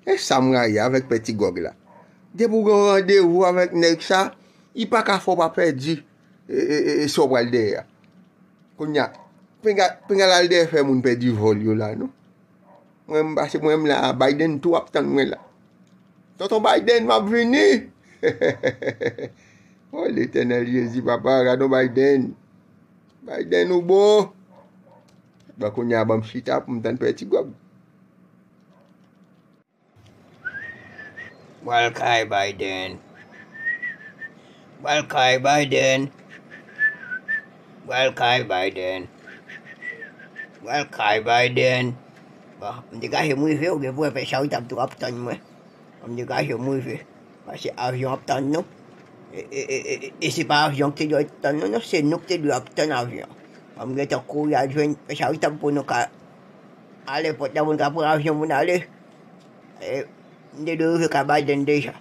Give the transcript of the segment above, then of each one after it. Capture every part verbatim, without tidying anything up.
E sa m rayi avèk Pè Ti Gòg la. Depi w gen yon randevou avèk nèg sa, li pa ka fè w pa pèdi e, e, e, e sa w pral dèyè a. Kounye a, pinga, pinga l al dèyè fè moun pèdi vòl yo la, non. Mwen, m pase, mwen, m la, Biden tou ap tann mwen la. Tonton Biden, m ap vini! O Letènèl Jezi, papa, gad on Biden. Biden, ou bon? Bon, kounye a, ban m chita pou m tann Pè Ti Gòg. Pral kay Biden. Pral kay Biden. Pral kay Biden. Pral kay Biden. Bon, m degaje m rive, ou gen pou wè Pè Charitab tou ap tann mwen. Bon, m degaje m rive. Paske avyon ap tann nou. E, e, e, e, e se pa avyon ki te dwe tann nou, non, se nou ki te dwe ap tann avyon. Bon, m gentan kouri al jwenn Pè Charitab pou nou ka ale pòt la, pou nou ka pran avyon pou n ale. E, m te dwe rive kay Biden deja.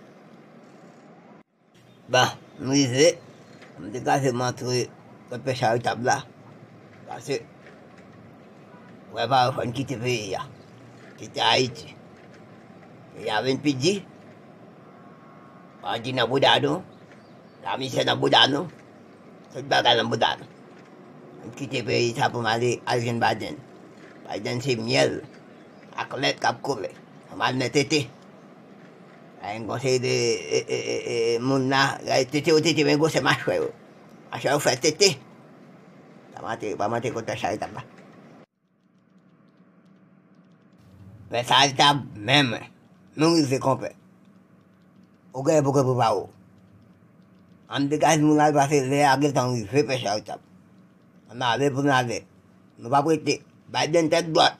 Bon, m rive, m degaje m antre kot Pè Charitab la. Pase, wè pa fò n kite peyi a. Kite Ayiti. Peyi a vin pi di. Bandi nan bouda nou. Lamizè nan bouda nou. Tout bagay nan bouda nou. M kite peyi sa pou m ale al jwenn Biden. Biden se myèl ak lèt k ap koule. Ann al nan tete. Ay, m konseye de e, e, e, e, moun la, ay, tete yo tete, men gwosè machwè yo. Machwè yo fè tete. Pa mante, pa mante kontan Charitab la. Pè Charitab, menm, nou rive, konpè. Ou gen pou ke prepare w. Ann degaje nou la, pase lè a gentan rive, Pè Charitab. Ann ale pou n ale. Nou p ap rete. Biden tèt dwat.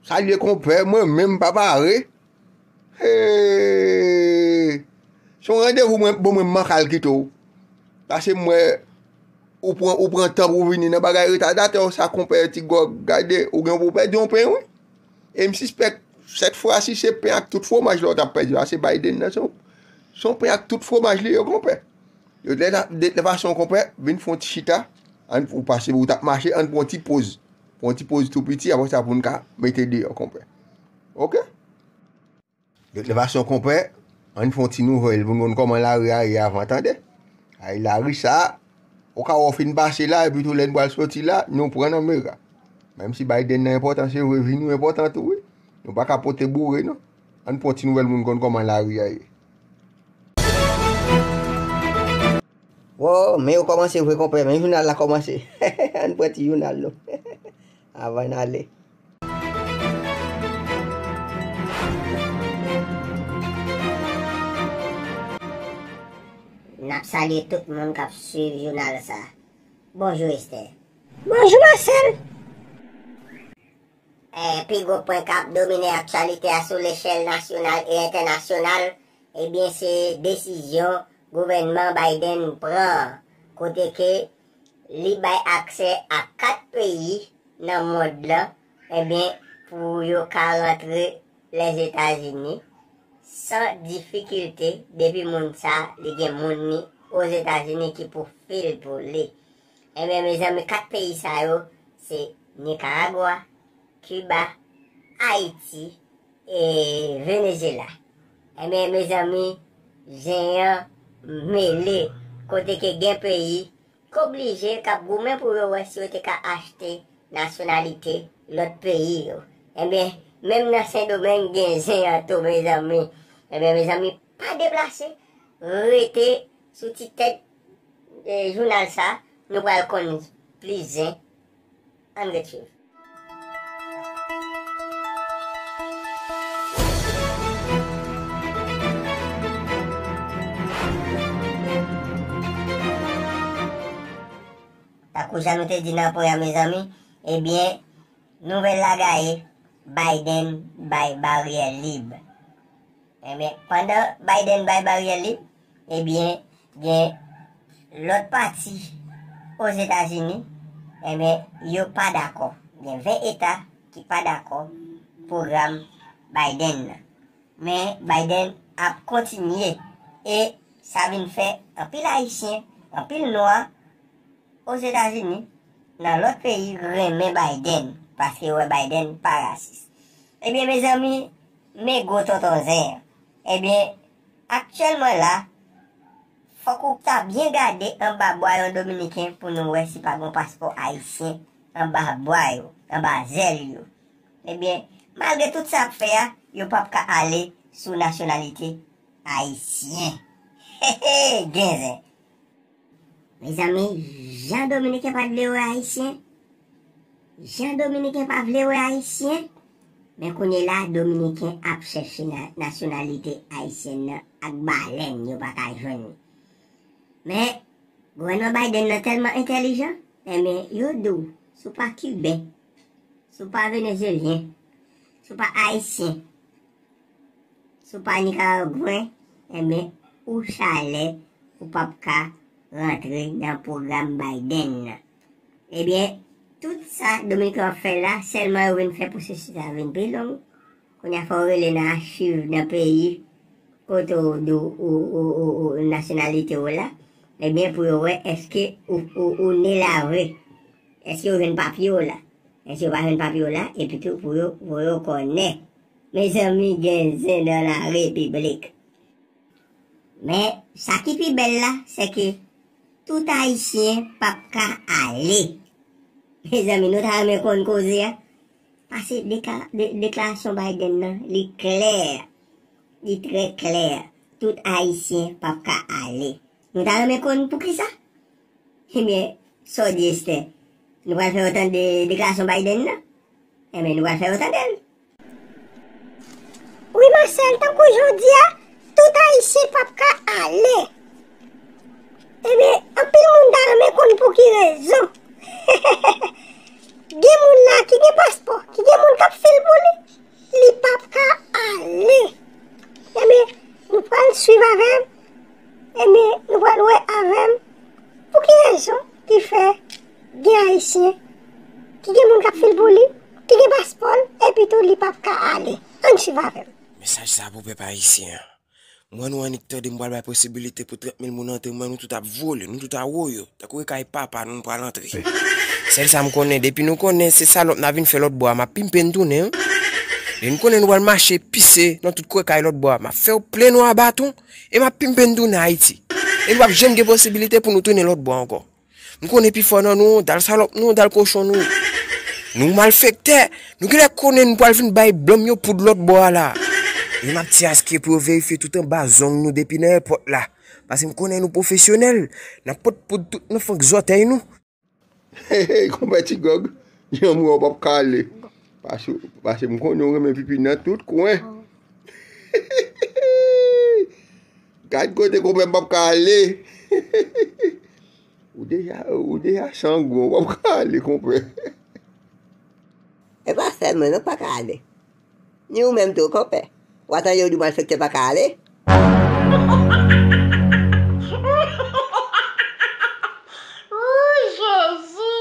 Salye konpè, mwen menm pa pare. Hey! Se yon randevou mwen, bon, mwen manke al kite w. Pase m wè ou pran, ou pran tan pou w vini nan bagay retadatè w sa, konpè Ti Gòg, gade, ou gen pou w pèdi yon pen, wi. E m sispèk, sèt fwa si se pen ak tout fwomaj la w t ap pèdi, pase Biden nan, se yon, se yon pen ak tout fwomaj li ye, konpè. Yo, de, de, de fason, konpè, vin fè yon ti chita, ann, ou pase, ou t ap mache, ann pran yon ti poz. Pran yon ti poz tou piti, apre sa pou n ka mete deyò, konpè. Oke? De tout fason, konpè, ann fè yon ti nouvèl pou n konn kòman lari a ye avan, tande. Ay, lari sa, ou ka wè w fin pase la, epi tou lè n pral soti la, nou pran nan mera. Menm si Biden nan enpòtan, se vre, vi nou enpòtan tou, wi. Nou pa ka pote boure, non. Ann pran yon ti nouvèl pou n konn kòman lari a ye. Wo, men yo kòmanse vre, konpè, men jounal la kòmanse. Ann pran ti jounal, non. Avan n ale. N ap salye tout moun k ap swiv jounal sa. Bonjou, Esther. Bonjou, Marcel. Eh, pi gwo pwen k ap domine aktyalite a sou lechèl nasyonal e entènasyonal, ebyen, se desizyon gouvènman Biden pran, kote ke li bay aksè a kat peyi nan mond lan, ebyen, pou yo ka rantre Lèzetazini san difikilte, depi moun sa, li gen moun li Ozetazini ki pwofil pou li. Ebyen, mezanmi, kat peyi sa yo, se Nikaragwa, Kiba, Ayiti, e Venezyela. Ebyen, mezanmi, zen an mele, kote ke gen peyi k oblije, k ap goumen pou yo wè si yo te ka achte nasyonalite lòt peyi yo. Ebyen, menm nan Sendomeng gen zen an tou, mezanmi. Ebyen, mezanmi, pa deplase, rete sou ti tèt, eh, jounal sa, nou pral konn plis zen. Ann ret swiv. Tankou jan nou te di nan pwen an, mezanmi, ebyen, nouvèl la gaye, Biden bay baryè lib. Ebyen, pandan Biden bay baryè lib, ebyen, gen lòt pati Ozetazini, ebyen, yo pa dakò. Gen ven eta ki pa dakò pwogram Biden nan. Men Biden ap kontinye e sa vin fè anpil Ayisyen, anpil nwa Ozetazini, nan lòt peyi renmen Biden, paske yo wè Biden pa rasis. Ebyen, mezanmi, men gwo tonton zen an. Ebyen, aktyèlman la, fòk ou ta byen gade anba bwa yon Dominiken pou nou wè si pa gen paspò ayisyen anba bwa yo, anba zèl yo. Ebyen, malgre tout sa ap fè a, yo p ap ka ale sou nasyonalite ayisyen. Hehe, gen zen. Mezanmi, jan Dominiken pa t vle wè Ayisyen, jan Dominiken pa vle wè Ayisyen, men kounye la, Dominiken ap chèche na-, nasyonalite ayisyèn nan ak balèn, yo pa ka jwenn li. Men, gouvènman Biden nan tèlman entèlijan, enben, yo di w, si w pa Kiben, si w pa Venezyelyen, si w pa Ayisyen, si w pa Nikaragwen, enben, ou chalè, ou p ap ka rantre nan pwogram Biden nan. Ebyen, tout sa Dominiken ap fè la, sèlman yo vin fè pwosesis la vin pi long. Kounye a fò w rele nan achiv nan peyi kote w, ou, ou, ou, ou, ou nasyonalite w la. Ebyen, pou yo wè èske ou, ou, ou ne la vre. Èske yo jwenn papye w la. Èske yo pa jwenn papye w la. Epi tou, pou yo voye w kònè. Mezanmi, gen zen nan la repiblik. Men, sa ki pi bèl la, se ke tout Ayisyen p ap ka ale. Mezanmi, nou ta renmen konn koze a? Paske deka-, de-, deklarasyon Biden nan, li klè. Li trè klè. Tout Ayisyen p ap ka ale. Nou ta renmen konn poukisa? Ebyen, sa w di, Esther? Nou pral fè yo tande deklarasyon Biden nan? Ebyen, nou pral fè yo tande l. Wi, Marcel, tankou jan w di a, tout Ayisyen p ap ka ale. Ebyen, anpil moun ta renmen konn pou ki rezon. Gen moun la ki gen paspò, ki gen moun k ap fil pou li, li p ap ka ale. Ebyen, nou pral swiv avè m. Ebyen, nou pral wè avè m pou ki rezon ki fè gen Ayisyen, ki gen moun k ap fil pou li, ki gen paspò l, epi tou li p ap ka ale. Ann swiv avè m. Mesaj sa pou pèp ayisyen an. Mwen, nou annik tande m pral bay posibilite pou trant mil moun antre, mwen, nou tout ap vole, nou tout awoyo. Tankou e kay papa nou, nou pral antre. Sèl sa m konnen, depi nou konnen se salòp n a vin fè lòt bò a, m ap pimpe n tounen, wi. Depi nou konnen nou pral mache pise nan tout kwè kay lòt bò a, m ap fè yo plen nou a baton, e m ap pimpe n tounen Ayiti. E nou p ap janm gen posibilite pou nou tounen lòt bò a ankò. M konnen pifò nan nou, dal salòp nou, dal kochon nou. Nou malfektè, nou genlè konnen nou pral vin bay blan m yo poud lòt bò a la. E m ap di aske pou yo verifye tout anba zong nou depi nan èpòt la. Paske m konnen nou pwofesyonèl, n ap pot poud tout nan fank zòtèy nou. Hey, hey, konpè Ti Gòg, janm wè w p ap ka ale. Paske, paske m konnen w renmen pipi nan tout kwen. Gad kote konpè m p ap ka ale. Ou deja, ou deja sangwen, w p ap ka ale, konpè. E pa sèl mwen non k pa ka ale. Ni ou menm tou, konpè. W a tande yo di malfektè pa ka ale? Ooh, Jezi!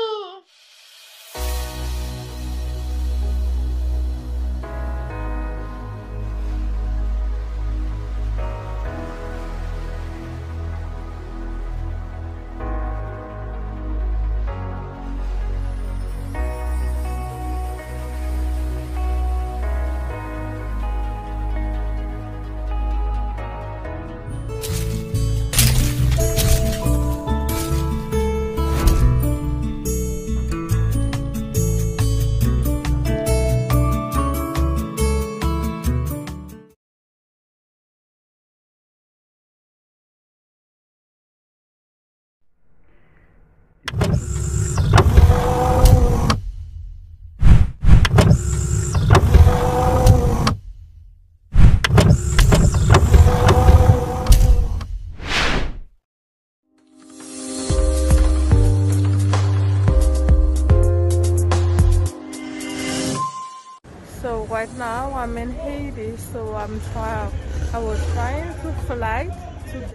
So right now I'm in Haiti, so I'm try I was trying to fly